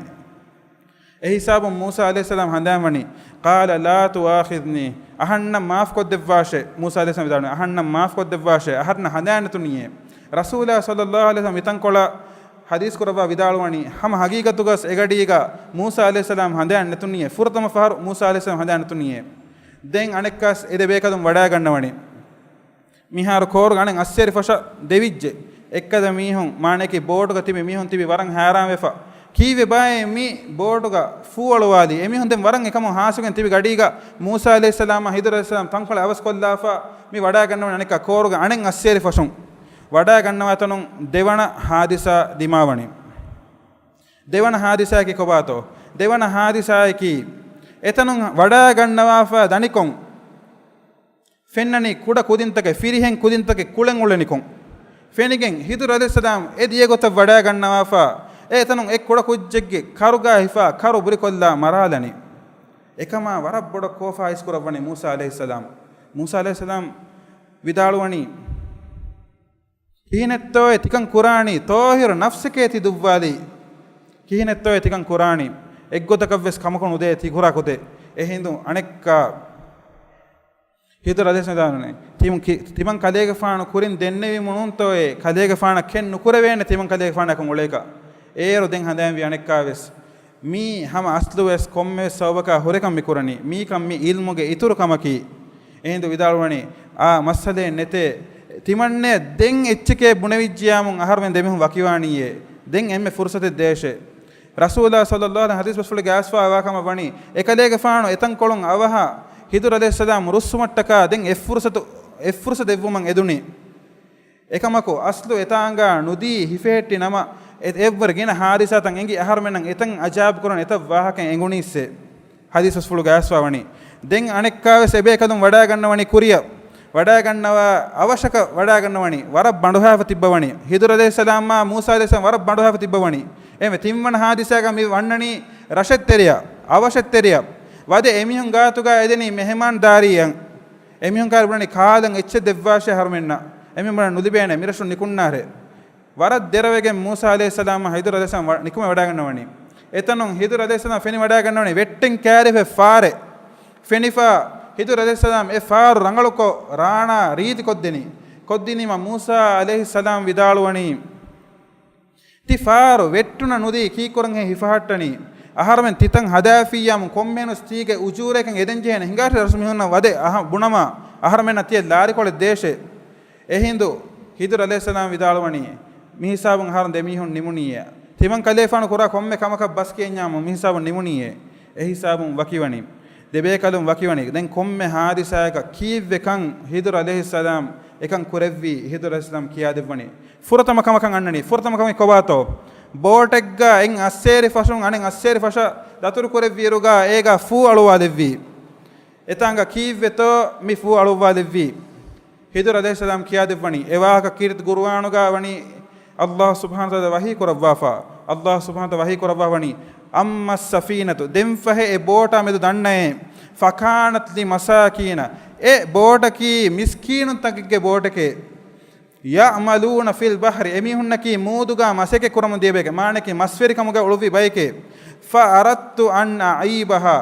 އެހިސާބުން މޫސާ ޢަލައިހިއްސަލާމް ހަނދާންވަނީ، قال لا تؤاخذني، އަހަންނަށް މާފްކޮށްދެއްވާށޭ. މޫސާ ޢަލައިހިއްސަލާމް ވިދާޅުވަނީ، އަހަންނަށް މާފްކޮށްދެއްވާށޭ، އަހަންނަށް ހަނދާން ނެތުނީއޭ. ރަސޫލާ ޞައްލައްލާހު ޢަލައިހި ވަސައްލަމް މިތަންކޮޅަށް ޙަދީޘް ކުރައްވާ ވިދާޅުވަނީ، ހަމަ ޙަޤީޤަތުގަސް އެގަޑީގަ މޫސާ ޢަލައިހިއްސަލާމް ހަނދާން ނެތުނީއޭ، ފުރަތަމަ ފަހަރު މޫސާ ޢަލައިހިއްސަލާމް ހަނދާން ނެތުނީއޭ. ދެން އަނެއްކާސް އެ ދެ ބޭކަލުން ވަޑާގަންނަވަނީ. މިހާރު ކޯރުގެ އަނެއް އައްސޭރި ފަށަށް ދެވިއްޖެ. އެއްކަލަ މީހުން، މާނައަކީ ބޯޓުގަ ތިބި މީހުން ތިބި ވަރަށް ހައިރާންވެފަ. ކީއްވެ ބާއޭ މި ބޯޓުގަ ފޫއަޅުވާލީ؟ އެމީހުން ދެން ވަރަށް އެކަމުން ހާސްވެގެން ތިބި ގަޑީގަ މޫސާ ޢަލައިހިއްސަލާމާ ހިދުރު ޢަލައިހިއްސަލާމް ތަންކޮޅެއް އަވަސްކޮށްލާފަ މި ވަޑާގަންނަވަނީ އަނެއްކާ ކޯރުގެ އަނެއް އައްސޭރި ފަށުން. ވަޑާގަންނަވާތަނުން ދެވަނަ ހާދިސާ ދިމާވަނީ. ދެވަނަ ހާދިސާއަކީ ކޮބާތޯ؟ ދެވަނަ ހާދިސާއަކީ އެތަނުން ވަޑާގަންނަވާފަ ދަނިކޮށް، ފެންނަނީ ކުޑަ ކުދިންތަކެއް، ފިރިހެން ކުދިންތަކެއް ކުޅެން އުޅެނިކޮން. ފެނިގެން ހިދުރު ޢަލައިހިއްސަލާމް އެ ދިޔަ ގޮތަށް ވަޑާގަންނަވާފަ، އެ އެތަނުން އެ ކުޑަ ކުއްޖެއްގެ ކަރުގާ ހިފާ ކަރު ބުރިކޮށްލާ މަރާލަނީ. އެކަމާ ވަރަށް ބޮޑަށް ކޯފާ އިސްކުރައްވަނީ މޫސާ ޢަލައިހިއްސަލާމް. މޫސާ ޢަލައިހިއްސަލާމް ވިދާޅުވަނީ، ކިހިނެއްތޯއޭ ތިކަން ކުރާނީ؟ ޠާހިރު ނަފްސެކޭ ތި ދުއްވާލީ. ކިހިނެއްތޯއޭ ތިކަން ކުރާނީ؟ އެއްގޮތަކަށްވެސް ކަމަކު ނުދޭ ތި ކުރާ ކުދޭ. އެހިނދު އަނެއްކާ ހިދުރު ޢަލައިހިއްސަލާމް ވިދާޅުވަނީ، ތިމަން ކި-، ތިމަން ކަލޭގެފާނު ކުރިން ދެންނެވީމު ނޫންތޯއޭ؟ ކަލޭގެފާނަށް ކެން ނުކުރެވޭނެ ތިމަން ކަލޭގެފާނަކުން އުޅޭކަށް. އޭރު ދެން ހަނދާންވި އަނެއްކާވެސް. މީ ހަމަ އަސްލުވެސް ކޮންމެވެސް ސަބަބަކާ ހުރެކަން މިކުރަނީ. މީކަން މި ޢިލްމުގެ އިތުރު ކަމަކީ. އެހިނދު ވިދާޅުވަނީ، އާ، މައްސަލައެއް ނެތޭ. ތިމަންނޭ ދެން އެއްޗެކޭ ބުނެވިއްޖިޔާމުން އަހަރުމެން ދެމީހުން ވަކިވާނީއޭ. ދެން އެންމެ ފުރުސަތެއް ދޭށޭ. ރަސޫލާ ޞައްލައްލާހު ޢަލައިހި ވަސައްލަމް ޙަދީޘް ބަސްފުޅުގެ އައިސްފާވާ ކަމަށް ވަނީ، އެކަލޭގެފާނު އެތަންކޮޅުން އަވަހަށް ހިދުރު ޢަލައިހިއްސަލާމް ރުއްސުމަށްޓަކާ ދެން އެއްފުރުސަތު، އެއްފުރުސަތު ދެއްވުމަށް އެދުނީ. އެކަމަކު، އަސްލު އެތާނގާ ނުދީ ހިފެހެއްޓި ނަމަ، އެ-، އެއްވަރު ގިނަ ހާދިސާތައް އެނގި އަހަރުމެންނަށް އެތަން އަޖާބުކުރަން އެތައް ވާހަކައެއް އެނގުނީއްސޭ. ޙަދީޘް ބަސްފުޅުގައި އައިސްފާވަނީ. ދެން އަނެއްކާވެސް އެބޭކަލުން ވަޑާގަންނަވަނީ ކުރިއަށް. ވަޑާގަންނަވާ އަވަށަކަށް ވަޑާގަންނަވަނީ. ވަރަށް ބަނޑުހައިފަ ތިއްބަވަނީ. ހިދުރު ޢަލައިހިއްސަލާމާ މޫސާ ޢަލައިހިއްސަލާމް ވަރަށް ބަނޑުހައިފަ ތިއްބަވަނީ. އެހެންވެ، ތިންވަނަ ޙާދިސާގަ މި ވަންނަނީ ރަށެއްތެރެއަށް، އަވަށެއްތެރެއަށް. ވަދެ އެމީހުން ގާތުގަ އެދެނީ މެހެމާންދާރީއަށް. އެމީހުން ކާރި ބުނަނީ ކާލަން އެއްޗެއް ދެއްވާށޭ އަހަރުމެންނަށް. އެމީހުން ބުނަނީ ނުލިބޭނެ، މިރަށުން ނިކުންނާށޭ. ވަރަށް ދެރަވެގެން މޫސާ ޢަލައިހިއްސަލާމް ހިދުރު ޢަލައިހިއްސަލާމް ވަ-، ނިކުމެ ވަޑައިގަންނަވަނީ. އެތަނުން ހިދުރު ޢަލައިހިއްސަލާމް ފެނިވަޑައިގަންނަވަނީ ވެއްޓެން ކައިރިފައި ފާރެއް. ފެނިފަ ހިދުރު ޢަލައިހިއްސަލާމް އެ ފާރު ރަނގަޅުކޮށް ރާނާ ރީތި ކޮށްދެނީ. ކޮށްދިނީމަ މޫސާ ޢަލައިހިއްސަލާމް ވިދާޅުވަނީ، ތި ފާރު ވެއްޓުނަ ނުދީ ކީއްކުރަންހޭ ހިފަހައްޓަނީ؟ އަހަރުމެން ތިތަން ހަދާފިއްޔާމު ކޮންމެހެނުސް ތީގެ އުޖޫރައަކަށް އެދެންޖެހޭނެ ހިނގާށޭ ރަސްމިހުންނަށް ވަދެ އަހަ ބުނަމާ އަހަރުމެންނަށް ތިޔަ ލާރިކޮޅެއް ދޭށޭ. އެހިނދު ހިދުރު ޢަލައިހިއްސަލާމް ވިދާޅުވަނީ، މިހިސާބުން އަހަރުން ދެމީހުން ނިމުނީއޭ. ތިމަން ކަލޭފާނު ކުރާ ކޮންމެ ކަމަކަށް ބަސް ކިޔަންޏާމު މިހިސާބުން ނިމުނީއޭ. އެހިސާބުން ވަކިވަނީ. ދެބޭކަލުން ވަކިވަނީ. ދެން ކޮންމެ ހާދިސާއަކަށް ކީއްވެ ކަން ހިދުރު ޢަލައިހިއްސަލާމް އެކަން ކުރެއްވީ ހިދުރު ޢަލައިހިއްސަލާމް ކިޔާދެއްވަނީ. ފުރަތަމަ ކަމަކަށް އަންނަނީ. ފުރަތަމަ ކަމެއް ކޮބާތޯ؟ ބޯޓެއްގަ އެއް އައްސޭރި ފަށުން އަނެއް އައްސޭރި ފަށަށް ދަތުރު ކުރެއްވިއިރުގަ އޭގަ ފޫ އަޅުއްވާލެއްވީ. އެތާނގަ ކީއްވެތޯ މި ފޫ އަޅުއްވާލެއްވީ؟ ހިދުރު ޢަލައިހިއްސަލާމް ކިޔާދެއްވަނީ. އެ ވާހަކަ ކީރިތި ޤުރުއާނުގަ ވަނީ ﷲ ސުބްޙާނަހޫ ވަތަޢާލާ ވަޙީ ކުރައްވާފަ. ﷲ ސުބްޙާނަހޫ ވަތަޢާލާ ވަޙީ ކުރައްވާ ވަނީ، أما السفينة، ދެންފަހެ އެ ބޯޓާ މެދު ދަންނައޭ، فكانت لمساكين، އެ ބޯޓަކީ މިސްކީނުންތަކެއްގެ ބޯޓެކޭ. يعملون في البحر، އެމީހުންނަކީ މޫދުގަ މަސައްކަތް ކުރަމުން ދިޔަ ބައެކޭ، މާނައަކީ މަސްވެރިކަމުގަ އުޅުއްވި ބައެކޭ. فأردت أن أعيبها،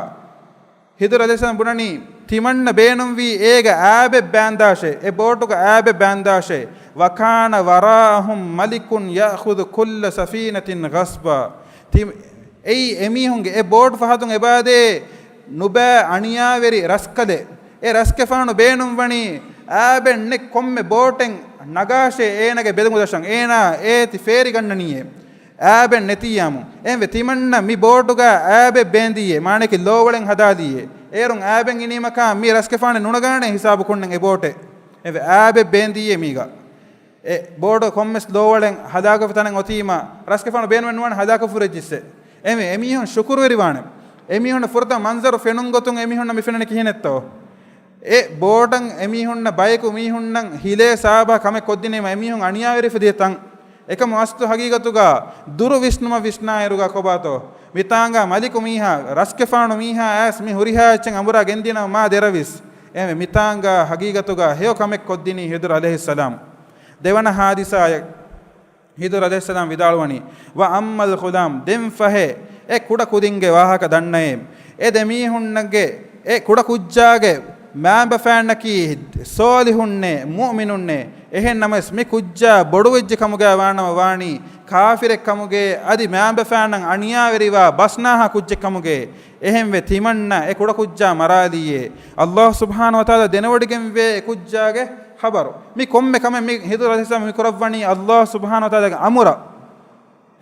ހިދުރު ޢަލައިހިއްސަލާމް ބުނަނީ، ތިމަންނަ ބޭނުންވީ އޭގަ އާބެއް ބާންދާށޭ، އެ ބޯޓުގަ އާބެއް ބާންދާށޭ. وكان وراءهم ملك يأخذ كل سفينة غصبا. ތި-، އެއީ އެމީހުންގެ އެ ބޯޓު ފަހަތުން އެބައިދޭ ނުބައި އަނިޔާވެރި ރަސްކަލެއް. އެ ރަސްގެފާނު ބޭނުންވަނީ އާބެއް ނެތް ކޮންމެ ބޯޓެއް ނަގާށޭ އޭނާގެ ބެލުމުދަށަށް. އޭނާ އޭތި ފޭރިގަންނަނީއޭ. އާބެއް ނެތިއްޔާމު. އެހެންވެ ތިމަންނަ މި ބޯޓުގަ އާބެއް ބޭންދީއޭ، މާނައަކީ ލޯވަޅެއް ހަދާލީއޭ. އޭރުން އާބެއް އިނީމަކާ މި ރަސްގެފާނެއް ނުނަގާނޭ ހިސާބު ކުންނަން އެ ބޯޓެއް. އެހެންވެ އާބެއް ބޭންދީއޭ މީގަ. އެ ބޯޓު ކޮންމެސް ލޯވަޅެއް ހަލާކުވެފަ ތަނެއް އޮތީމަ، ރަސްގެފާނު ބޭނުމެއް ނުވާނެ ހަލާކު ފުރެއްޖިއްސެ. އެހެންވެ އެމީހުން ޝުކުރުވެރިވާނެ. އެމީހުންނަށް ފުރަތަމަ މަންޒަރު ފެނުން ގޮތުން އެމީހުންނަށް މި ފެންނަނީ ކިހިނެއްތޯ؟ އެ ބޯޓަށް އެމީހުންނަށް ބަޔަކު މީހުންނަށް ހިލޭ ސާބަހަށް ކަމެއް ކޮށްދިނީމަ އެމީހުން އަނިޔާވެރިފަ ދިޔަ ތަން. އެކަމު އަސްލު ހަގީގަތުގަ ދުރު ވިސްނުމަށް ވިސްނާއިރުގަ ކޮބާތޯ؟ މިތާނގަ މަލިކު މީހާ، ރަސްގެފާނު މީހާ އައިސް މި ހުރިހާ އެއްޗެއް އަނބުރާ ގެންދިނަމަ މާ ދެރަވީސް. އެހެންވެ މިތާނގަ ހަގީގަތުގަ ހެޔޮ ކަމެއް ކޮށްދިނީ ހިދުރު ޢަލައިހިއްސަލާމް. ދެވަނަ ހާދިސާއެއް. ހިދުރު ޢަލައިހިއްސަލާމް ވިދާޅުވަނީ، وأما الغلام، ދެން ފަހެ އެ ކުޑަ ކުދިންގެ ވާހަކަ ދަންނައޭ. އެ ދެމީހުންނަގެ، އެ ކުޑަ ކުއްޖާގެ މައިންބަފައިންނަކީ ޞާލިޙުންނޭ، މުއުމިނުންނޭ. އެހެން ނަމަވެސް މި ކުއްޖާ ބޮޑުވެއްޖެ ކަމުގައި ވާނަމަ ވާނީ ކާފިރެއް ކަމުގެ، އަދި މައިންބަފައިންނަށް އަނިޔާވެރިވާ ބަސްނާހާ ކުއްޖެއް ކަމުގެ. އެހެންވެ ތިމަންނަ އެ ކުޑަ ކުއްޖާ މަރާލީއޭ. ﷲ ސުބްޙާނަހޫ ވަތަޢާލާ ދެނެވޮޑިގެންވޭ އެ ކުއްޖާގެ ޚަބަރު. މި ކޮންމެ ކަމެއް މި ހިދުރު ޢަލައިހިއްސަލާމް މި ކުރައްވަނީ ﷲ ސުބްޙާނަހޫ ވަތަޢާލާގެ އަމުރަށް.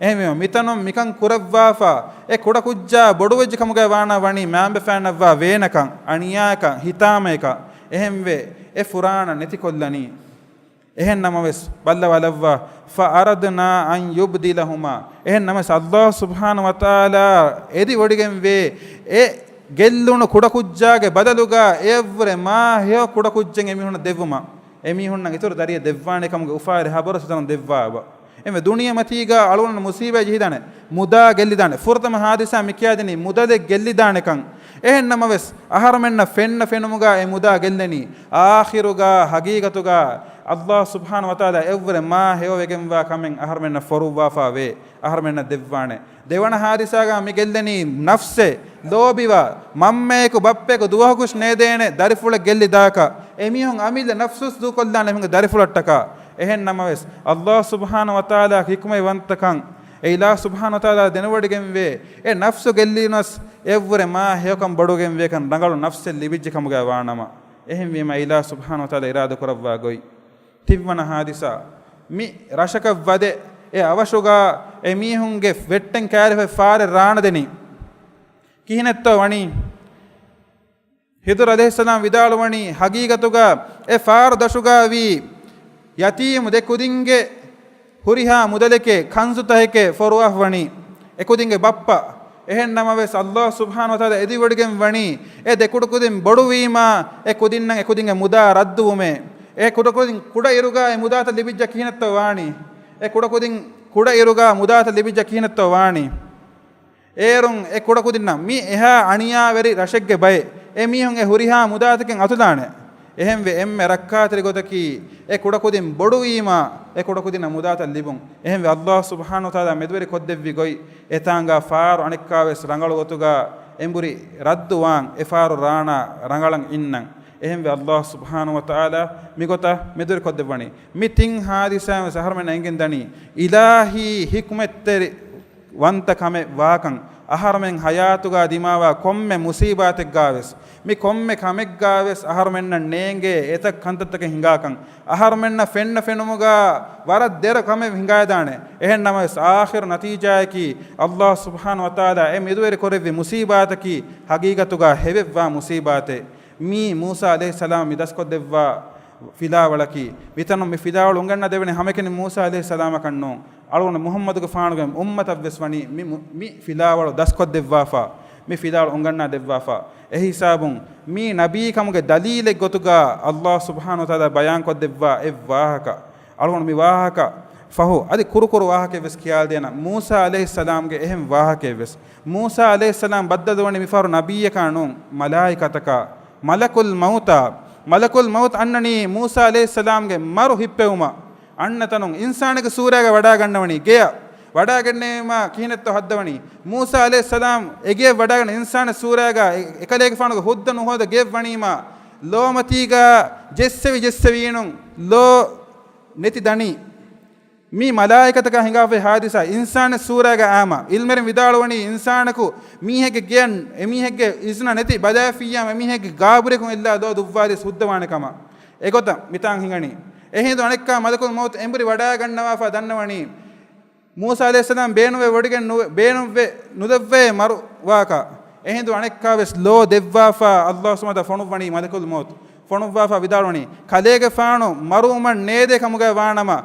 އެހެންވީމަ މިތަނުން މިކަން ކުރައްވާފަ އެ ކުޑަ ކުއްޖާ ބޮޑުވެއްޖެ ކަމުގައި ވާނަމަ ވާނީ މައިންބަފައިންނަށްވާ ވޭނަކަން، އަނިޔާއަކަށް، ހިތާމައަކަށް. އެހެންވެ އެ ފުރާނަ ނެތިކޮށްލަނީ. އެހެން ނަމަވެސް ބައްލަވާލައްވާ، فأردنا أن يبدلهما. އެހެން ނަމަވެސް ﷲ ސުބްޙާނަހޫ ވަތަޢާލާ އެދިވޮޑިގެންވޭ އެ ގެއްލުނު ކުޑަކުއްޖާގެ ބަދަލުގަ އެއަށްވުރެ މާ ހެޔޮ ކުޑަކުއްޖެއް އެމީހުންނަށް ދެއްވުމަށް. އެމީހުންނަށް އިތުރު ދަރިއެއް ދެއްވާނެ ކަމުގެ އުފާވެރި ޚަބަރު އެތަނުން ދެއްވާބަ. އެންމެ ދުނިޔެމަތީގަ އަޅުގަނޑު މުސީބާ ޖެހިދާނެ. މުދާ ގެއްލިދާނެ. ފުރަތަމަ ހާދިސާ މި ކިޔާދިނީ މުދަލެއް ގެއްލިދާނެކަން. އެހެން ނަމަވެސް، އަހަރުމެންނަށް ފެންނަ ފެނުމުގަ އެ މުދާ ގެއްލެނީ. އާޚިރުގަ، ހަގީގަތުގަ، ﷲ ސުބްޙާނަހޫ ވަތަޢާލާ އެއަށްވުރެ މާ ހެޔޮވެގެންވާ ކަމެއް އަހަރުމެންނަށް ފޮރުއްވާފަ ވޭ. އަހަރުމެންނަށް ދެއްވާނެ. ދެވަނަ ހާދިސާގަ މި ގެއްލެނީ ނަފްސެއް، ލޯބިވާ، މަންމައަކު ބައްޕައަކު ދުވަހަކުވެސް ނޭދޭނެ ދަރިފުޅެއް ގެއްލި ދާކަށް. އެމީހުން އަމިއްލަ ނަފްސުވެސް ދޫކޮށްލާނެ އެމީހުންގެ ދަރިފުޅަށްޓަކާ. އެހެން ނަމަވެސް، ﷲ ސުބްޙާނަހޫ ވަތަޢާލާ ޙިކުމަތްވަންތަކަން، އެ އިލާހު ސުބްޙާނަހޫ ވަތަޢާލާ ދެނެވޮޑިގެންވޭ، އެ ނަފްސު ގެއްލީނަސް އެއަށްވުރެ މާ ހެޔޮކަން ބޮޑުވެގެންވޭކަން ރަނގަޅު ނަފްސެއް ލިބިއްޖެ ކަމުގައި ވާނަމަ. އެހެންވީމަ އިލާހު ސުބްޙާނަހޫ ވަތަޢާލާ އިރާދަކުރައްވާ ގޮތް. ތިންވަނަ ހާދިސާ، މި ރަށަކަށް ވަދެ އެ އަވަށުގަ އެމީހުންގެ ވެއްޓެން ކައިރިފައި ފާރެއް ރާނަދެނީ. ކިހިނެއްތޯ ވަނީ؟ ހިދުރު ޢަލައިހިއްސަލާމް ވިދާޅުވަނީ، ހަގީގަތުގަ އެ ފާރު ދަށުގަ ވީ ޔަތީމު ދެ ކުދިންގެ ހުރިހާ މުދަލެކޭ، ކަންޒުތަކެކޭ ފޮރުވާފަ ވަނީ އެ ކުދިންގެ ބައްޕަ. އެހެން ނަމަވެސް، ﷲ ސުބްޙާނަހޫ ވަތަޢާލާ އެދިވޮޑިގެން ވަނީ، އެ ދެ ކުޑަކުދިން ބޮޑުވީމާ، އެ ކުދިންނަށް އެ ކުދިންގެ މުދާ ރައްދުވުމޭ. އެ ކުޑަކުދިން ކުޑަ އިރުގަ އެ މުދާތައް ލިބިއްޖަ ކިހިނެއްތޯ ވާނީ؟ އެ ކުޑަކުދިން ކުޑަ އިރުގަ މުދާތައް ލިބިއްޖަ ކިހިނެއްތޯ ވާނީ؟ އޭރުން އެ ކުޑަކުދިންނަށް މި އެހާ އަނިޔާވެރި ރަށެއްގެ ބައެއް، އެ މީހުން އެ ހުރިހާ މުދާތަކެއް އަތުލާނެ. އެހެންވެ، އެންމެ ރައްކާތެރި ގޮތަކީ، އެ ކުޑަކުދިން ބޮޑުވީމާ، އެ ކުޑަކުދިންނަށް މުދާތައް ލިބުން. އެހެންވެ، އައްލާހު ސުބްޙާނަހު ވަތަޢާލާ މެދުވެރި ކޮށްދެއްވި ގޮތް، އެތާނގާ ފާރު އަނެއްކާވެސް ރަނގަޅު ގޮތުގާ އެނބުރި ރައްދުވާން، އެ ފާރު ރާނާ ރަނގަޅަށް އިންނަން. އެހެންވެ، އައްލާހު ސުބްޙާނަހު ވަތަޢާލާ މިގޮތަށް މެދުވެރި ކޮށްދެއްވަނީ. މި ތިން ހާދިސާއިން ވެސް އަހަރުމެންނަށް އެނގެން ދަނީ، އިލާހީ ޙިކުމަތްތެރި ވަންތަ ކަމެއް ވާކަން. އަހަރުމެން ޙަޔާތުގާ ދިމާވާ ކޮންމެ މުސީބާތެއްގާވެސް، މި ކޮންމެ ކަމެއްގާވެސް އަހަރުމެންނަށް ނޭނގޭ އެތައް ކަންތައްތަކެއް ހިނގާކަން. އަހަރުމެންނަށް ފެންނަ ފެނުމުގާ ވަރަށް ދެރަ ކަމެއް ހިނގާދާނެ. އެހެން ނަމަވެސް، އާޚިރު ނަތީޖާއަކީ، އައްލާހު ސުބްޙާނަހު ވަތަޢާލާ އެ މެދުވެރި ކުރެއްވި މުސީބާތަކީ، ޙަޤީޤަތުގާ ހެވެއްވާ މުސީބާތެއް. މީ މޫސާ ޢަލައިހިއްސަލާމް މި ދަސްކޮށްދެއްވާ ފިލާވަޅަކީ، މިތަނުން މި ފިލާވަޅު އުނގަންނާ ދެވެނީ ހަމައެކަނި މޫސާ ޢަލައިހިއްސަލާމަކަށް ނޫން. އަޅުގަނޑު މުޙައްމަދުގެފާނުގެ އުއްމަތަށްވެސް ވަނީ މި، މި ފިލާވަޅު ދަސްކޮށްދެއްވާފަ، މި ފިލާވަޅު އުނގަންނާ ދެއްވާފަ. އެހިސާބުން މީ ނަބީކަމުގެ ދަލީލެއް ގޮތުގާ އައްލާހު ސުބްޙާނަހު ވަތަޢާލާ ބަޔާންކޮށްދެއްވާ އެއް ވާހަކަ. އަޅުގަނޑު މި ވާހަކަ ފަހު އަދި ކުރުކުރު ވާހަކައެއްވެސް ކިޔާދޭނަން. މޫސާ ޢަލައިހިއްސަލާމްގެ އެހެން ވާހަކައެއްވެސް. މޫސާ ޢަލައިހިއްސަލާމް ބައްދަލުވަނީ މިފަހަރު ނަބިއްޔަކާ ނޫން، މަލާއިކަތަކާ. މަލަކުލް މައުތާ، މަލަކުލް މައުތު އަންނަނީ މޫސާ ޢަލައިހިއްސަލާމްގެ މަރު ހިއްޕެވުމަށް. އަންނަ ތަނުން އިންސާނެއްގެ ސޫރާގަ ވަޑާގަންނަވަނީ ގެޔަށް. ވަޑާގެންނެވީމާ ކިހިނެއްތޯ ހައްދަވަނީ؟ މޫސާ ޢަލައިހިއްސަލާމް އެގެޔަށް ވަޑާގަން އިންސާނެއް ސޫރާގަ އެ-، އެކަލޭގެފާނުގެ ހުއްދަ ނުހޯދަ ގެޔަށް ވަނީމާ، ލޯމަތީގަ ޖެއްސެވި ޖެއްސެވީނުން ލޯ ނެތި ދަނީ. މީ މަލާއިކަތަކާ ހިނގާފައި ހާދިސާ، އިންސާނެއް ސޫރާގަ އާމާ. ޢިލްމުވެރިން ވިދާޅުވަނީ، އިންސާނަކު މީހެއްގެ ގެޔަށް އެމީހެއްގެ އިޒުނަށް ނެތި ބަލާފިއްޔާމަ، އެމީހެއްގެ ގާބުރިޔަކުން އެއްލާ ލޯ ދުއްވާލިޔަސް ހުއްދަވާނެ ކަމަށް. އެގޮތަށް މިތާނގަ ހިނގަނީ. އެހިނދު އަނެއްކާ މަލަކުލް މައުތު އެނބުރި ވަޑާގަންނަވާފަ ދަންނަވަނީ، މޫސާ ޢަލައިހިއްސަލާމް ބޭނުންވެ ވޮޑިގެން ނުވެ-، ބޭނުންވެ ނުލެއްވޭ މަރުވާކަށް. އެހިނދު އަނެއްކާވެސް ލޯ ދެއްވާފަ އައްލާހު ސުބްޙާނަހު ވަތަޢާލާ ފޮނުއްވަނީ މަލަކުލް މައުތު. ފޮނުއްވާފަ ވިދާޅުވަނީ، ކަލޭގެފާނު މަރުވުމަށް ނޭދޭ ކަމުގައި ވާނަމަ،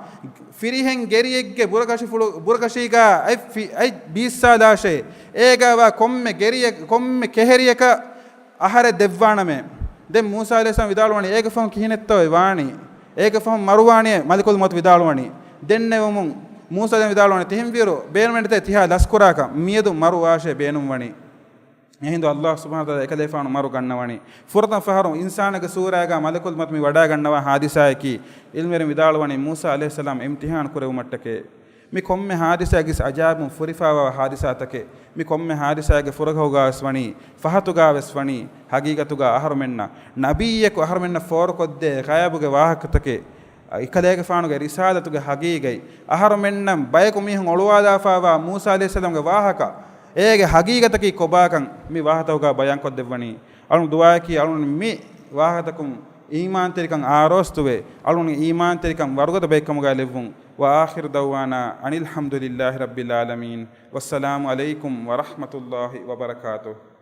ފިރިހެން ގެރިއެއްގެ ބުރަކަށިފުޅު-، ބުރަކަށީގާ އަތް ފި-، އަތް ބީއްސާލާށޭ. އޭގާވާ ކޮންމެ ގެރިއެއް-، ކޮންމެ ކެހެރިޔަކަށް އަހަރެއް ދެއްވާނަމޭ. ދެން މޫސާ ޢަލައިހިއްސަލާމް ވިދާޅުވަނީ، އޭގެ ފަހުން ކިހިނެއްތޯ އެ ވާނީ؟ އޭގެ ފަހުން މަރުވާނީ؟ މަލަކުލް މައުތު ވިދާޅުވަނީ. ދެންނެވުމުން މޫސާ ޢަލައިހިއްސަލާމް ވިދާޅުވަނީ، ތިހެންވިއިރު ބޭނުމެއް ނެތޭ ތިހާ ލަސްކުރާކަށް، މިއަދު މަރުވާށޭ ބޭނުންވަނީ. އެހިނދު އައްލާހު ސުބްޙާނަހު ވަތަޢާލާ އެކަލޭފާނު މަރު ގަންނަވަނީ. ފުރަތަމަ ފަހަރު އިންސާނެއްގެ ސޫރާގާ މަލަކުލް މައުތު މި ވަޑާގަންނަވާ ހާދިސާއަކީ، ޢިލްމުވެރިން ވިދާޅުވަނީ މޫސާ ޢަލައިހިއްސަލާމް އިމްތިޙާން ކުރެވުމަށްޓަކައި. މި ކޮންމެ ހާދިސާއަކީ އަޖާއިބުން ފުރިފާވާ ހާދިސާތަކެއް. މި ކޮންމެ ހާދިސާއެއްގެ ފުރަގަހުގާވެސް ވަނީ، ފަހަތުގާވެސް ވަނީ، ހަގީގަތުގާ އަހަރުމެންނަށް ނަބިއްޔަކު އަހަރުމެންނަށް ފޯރުކޮށްދޭ ޣައިބުގެ ވާހަކަތަކެއް، އެކަލޭގެފާނުގެ ރިސާލަތުގެ ހަގީގަތް، އަހަރުމެންނަށް ބަޔަކު މީހުން އޮޅުވާލާފާވާ މޫސާ ޢަލައިހިއްސަލާމްގެ ވާހަކަ، އޭގެ ހަގީގަތަކީ ކޮބާކަން މި ވާހަކަތަކުގާ ބަޔާންކޮށްދެއްވަނީ. އަޅުން ދުޢާއަކީ އަޅުން މި ވާހަކަތަކުން އީމާންތެރިކަން އާރޯސްތުވެ، އަޅުން އީމާންތެރިކަން ވަރުގަދަ ބައެއްކަމުގައި ލެއްވުން. وآخر دعوانا أن الحمد لله رب العالمين. والسلام عليكم ورحمة الله وبركاته.